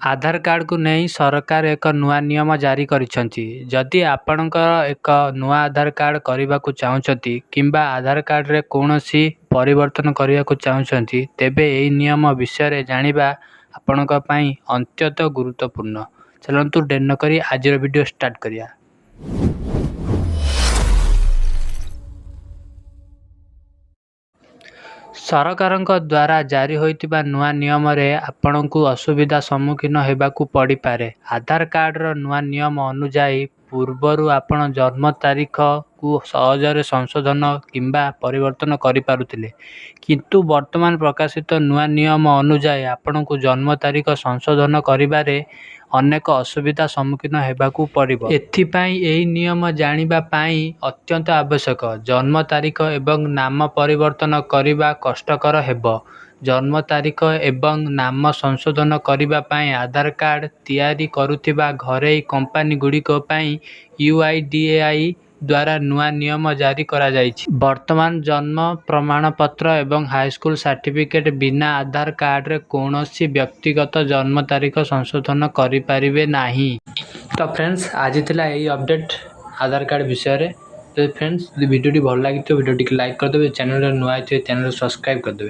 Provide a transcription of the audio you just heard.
ଆଧାର କାର୍ଡ଼କୁ ନେଇ ସରକାର ଏକ ନୂଆ ନିୟମ ଜାରି କରିଛନ୍ତି। ଯଦି ଆପଣଙ୍କର ଏକ ନୂଆ ଆଧାର କାର୍ଡ଼ କରିବାକୁ ଚାହୁଁଛନ୍ତି କିମ୍ବା ଆଧାର କାର୍ଡ଼ରେ କୌଣସି ପରିବର୍ତ୍ତନ କରିବାକୁ ଚାହୁଁଛନ୍ତି, ତେବେ ଏହି ନିୟମ ବିଷୟରେ ଜାଣିବା ଆପଣଙ୍କ ପାଇଁ ଅତ୍ୟନ୍ତ ଗୁରୁତ୍ୱପୂର୍ଣ୍ଣ। ଚାଲନ୍ତୁ, ଡେରି ନକରି ଆଜିର ଭିଡ଼ିଓ ଷ୍ଟାର୍ଟ କରିବା। ସରକାରଙ୍କ ଦ୍ୱାରା ଜାରି ହୋଇଥିବା ନୂଆ ନିୟମରେ ଆପଣଙ୍କୁ ଅସୁବିଧା ସମ୍ମୁଖୀନ ହେବାକୁ ପଡ଼ିପାରେ। ଆଧାର କାର୍ଡ଼ର ନୂଆ ନିୟମ ଅନୁଯାୟୀ, ପୂର୍ବରୁ ଆପଣ ଜନ୍ମ ତାରିଖକୁ ସହଜରେ ସଂଶୋଧନ କିମ୍ବା ପରିବର୍ତ୍ତନ କରିପାରୁଥିଲେ। କିନ୍ତୁ ବର୍ତ୍ତମାନ ପ୍ରକାଶିତ ନୂଆ ନିୟମ ଅନୁଯାୟୀ, ଆପଣଙ୍କୁ ଜନ୍ମ ତାରିଖ ସଂଶୋଧନ କରିବାରେ ଅନେକ ଅସୁବିଧା ସମ୍ମୁଖୀନ ହେବାକୁ ପଡ଼ିବ। ଏଥିପାଇଁ ଏହି ନିୟମ ଜାଣିବା ପାଇଁ ଅତ୍ୟନ୍ତ ଆବଶ୍ୟକ। ଜନ୍ମ ତାରିଖ ଏବଂ ନାମ ପରିବର୍ତ୍ତନ କରିବା କଷ୍ଟକର ହେବ। ଜନ୍ମ ତାରିଖ ଏବଂ ନାମ ସଂଶୋଧନ କରିବା ପାଇଁ ଆଧାର କାର୍ଡ଼ ତିଆରି କରୁଥିବା ଘରୋଇ କମ୍ପାନୀଗୁଡ଼ିକ ପାଇଁ ୟୁଆଇଡିଏଆଇ ଦ୍ୱାରା ନୂଆ ନିୟମ ଜାରି କରାଯାଇଛି। ବର୍ତ୍ତମାନ ଜନ୍ମ ପ୍ରମାଣପତ୍ର ଏବଂ ହାଇସ୍କୁଲ ସାର୍ଟିଫିକେଟ୍ ବିନା ଆଧାର କାର୍ଡ଼ରେ କୌଣସି ବ୍ୟକ୍ତି ଜନ୍ମ ତାରିଖ ସଂଶୋଧନ କରିପାରିବେ ନାହିଁ। ତ ଫ୍ରେଣ୍ଡସ୍, ଆଜି ଥିଲା ଏହି ଅପଡ଼େଟ୍ ଆଧାର କାର୍ଡ଼ ବିଷୟରେ। ଯଦି ଫ୍ରେଣ୍ଡସ୍, ଯଦି ଭିଡ଼ିଓଟି ଭଲ ଲାଗିଥିବ, ଭିଡ଼ିଓଟିକୁ ଲାଇକ୍ କରିଦେବେ। ଚ୍ୟାନେଲରେ ନୂଆ ହେଇଥିବେ, ଚ୍ୟାନେଲକୁ ସବସ୍କ୍ରାଇବ୍ କରିଦେବେ।